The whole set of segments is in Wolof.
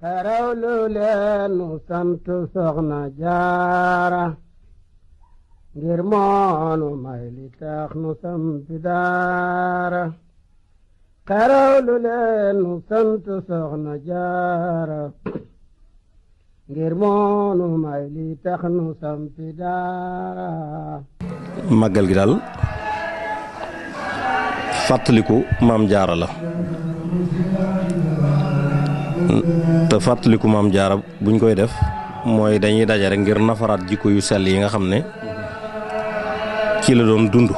xerawlu leen nu sant soxna jaara ngir moonu may li tax nu sampi daara xerawlu leen nu sant soxna jaara ngir moonu may li tax nu sampi daara. màggal gi daal fàttaliku maam jaara la te fàttaliku maam jaara buñ koy def mooy dañuy daje rek ngir nafaraat jikko yu sell yi nga xam ne ci la doon dund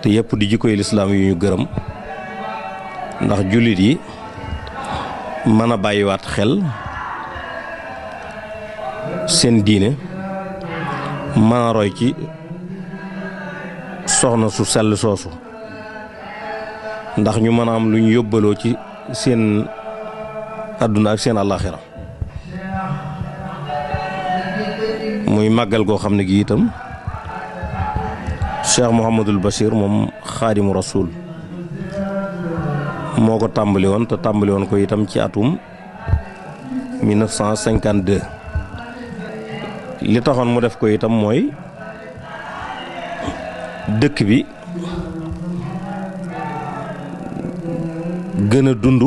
te yëpp di jikko yu lislaam yu ñu gërëm ndax jullit yi mën a bàyyiwaat xel seen diine mën a roy ci soxna su sell soosu ndax ñu mën a am lu ñu yóbbaloo ci seen àdduna ak seen àllaaxira muy màggal goo xam ne gi itam Cheikh Mouhamadul Bachir moom xaadimu rasul moo ko tàmbali woon te tàmbali woon ko itam ci atum 1952 li taxoon mu def ko itam mooy dëkk bi gën a dund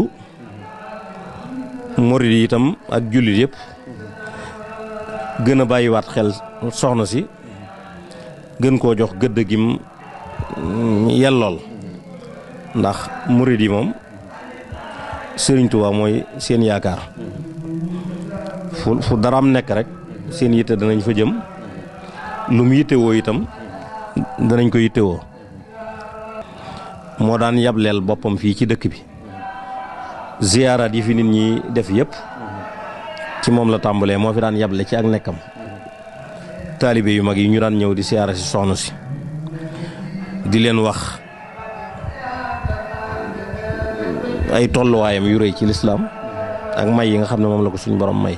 murid yi itam ak jullit yëpp gën a bàyyiwaat xel soxna si gën koo jox gëdd gim yellool ndax murid yi moom Sëriñ Tuubaa mooy seen yaakaar fu daraam nekk rek seen yitte danañ fa jëm lu mu yittewoo itam danañ ko yittewoo moo daan yableel boppam fii ci dëkk bi ziyaaraat yi fi nit ñi def yëpp ci moom la tàmbalee moo fi daan yable ci ak nekkam taalibe yu mag yi ñu daan ñëw di siyaara si soxna si di leen wax ay tolluwaayam yu rëy ci lislaam ak may yi nga xam ne moom la ko suñ borom may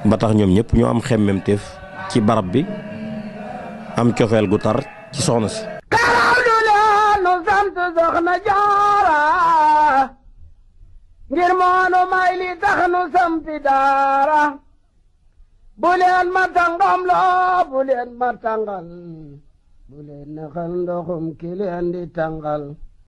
ba tax ñoom ñëpp ñoo am xemmemteef ci barab bi am cofeel gu tar ci soxna si. xerawlu leen nu sant soxna jaara ngir moonu may li tax nu sampi daara bu leen ma tàngam loo bu leen ma tàngal bu leen naxal ndoxum ki leen di tàngal